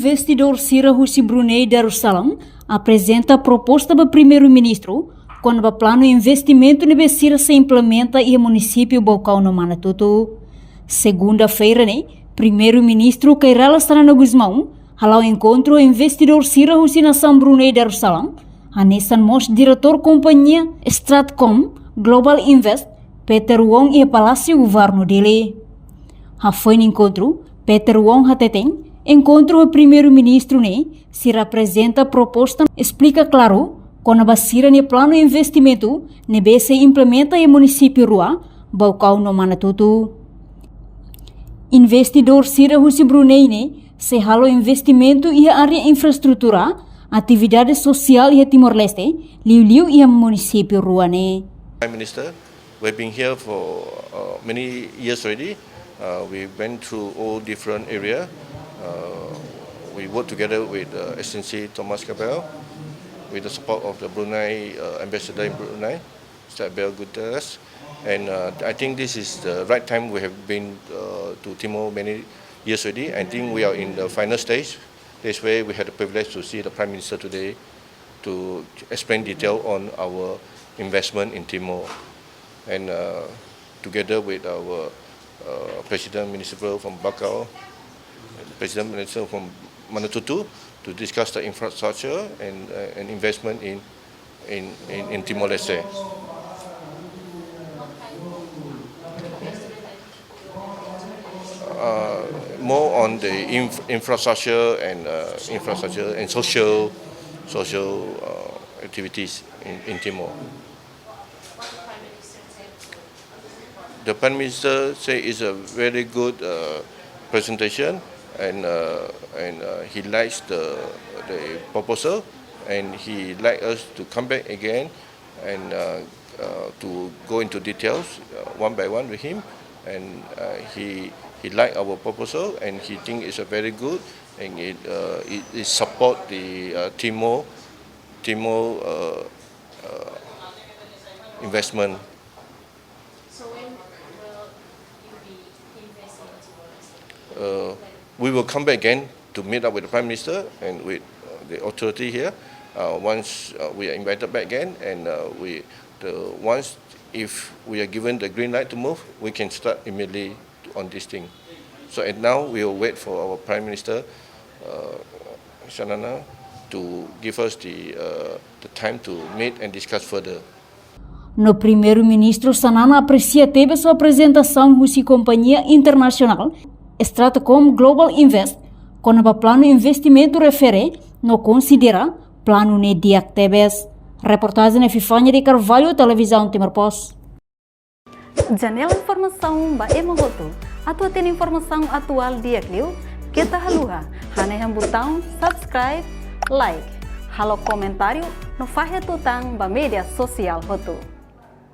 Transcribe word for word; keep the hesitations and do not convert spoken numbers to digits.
Investidór sira husi Brunei Darussalam aprezenta proposta ba Primeiru-Ministru kona-ba planu investimentu ne'ebé sira sei implementa iha munisípiu Baucau no Manatuto. Segunda-feira ne'e, Primeiru-Ministru Kay Rala Xanana Gusmão hala'o enkontru ho investidór sira husi nasaun Brunei Darussalam, hanesan mós diretór kompañia Stratcom Global Invest, Peter Wong, iha Palásiu Governu Dili. Hafoin enkontru, Peter Wong hateten, enkontru ho Primeiru-Ministru ne'e, sira aprezenta proposta, esplika klaru kona-ba sira-nia planu investimentu ne'ebé sei implementa iha munisípiu rua, Baucau no Manatuto. Investidór sira husi Brunei ne'e sei halo investimentu iha área infraestrutura, atividade sosiál iha Timor-Leste, liuliu iha munisípiu rua ne'e. Prime Minister, we've been here for uh, many years already. Uh, we went through all different area. Uh, we worked together with uh, Excellency Thomas Kabel, with the support of the Brunei uh, ambassador in Brunei, Mister Abel Gutierrez. And uh, I think this is the right time. We have been uh, to Timor many years already. I think we are in the final stage. That's where we had the privilege to see the Prime Minister today to explain detail on our investment in Timor. And uh, together with our uh, President Municipal from Baucau, President Municipal from Manatuto, to discuss the infrastructure and, uh, and investment in, in, in, in Timor-Leste. Uh, more on the inf- infrastructure and uh, infrastructure and social social uh, activities in, in Timor. The Prime Minister say it's a very good uh, presentation, and uh, and uh, he likes the the proposal, and he like us to come back again and uh, uh, to go into details uh, one by one with him. And uh, he he like our proposal, and he think it's a very good, and it uh, it, it support the uh, Timor Timor uh, uh, investment. So when will you be investing in Timor-Leste? Uh, we will come back again to meet up with the Prime Minister and with uh, the authority here. Uh, once uh, we are invited back again, and uh, we the once if we are given the green light to move, we can start immediately on this thing. So and now we will wait for our Prime Minister, uh, Xanana, to give us the uh, the time to meet and discuss further. No Primeiru-Ministru Xanana apresia tebes aprezentasaun husi kompañia internasionál Stratcom Global Invest kona-ba planu investimentu refere no konsidera planu ne'e di'ak tebes. Reportajen Epifania de Carvalho, Televizaun Timor Post. Janela informasaun ba ema hotu. Atu hatene informasaun atuál di'ak liu, keta haluha hanehan butaun subscribe, like, halo komentáriu no fahe tutan ba média sosiál hotu.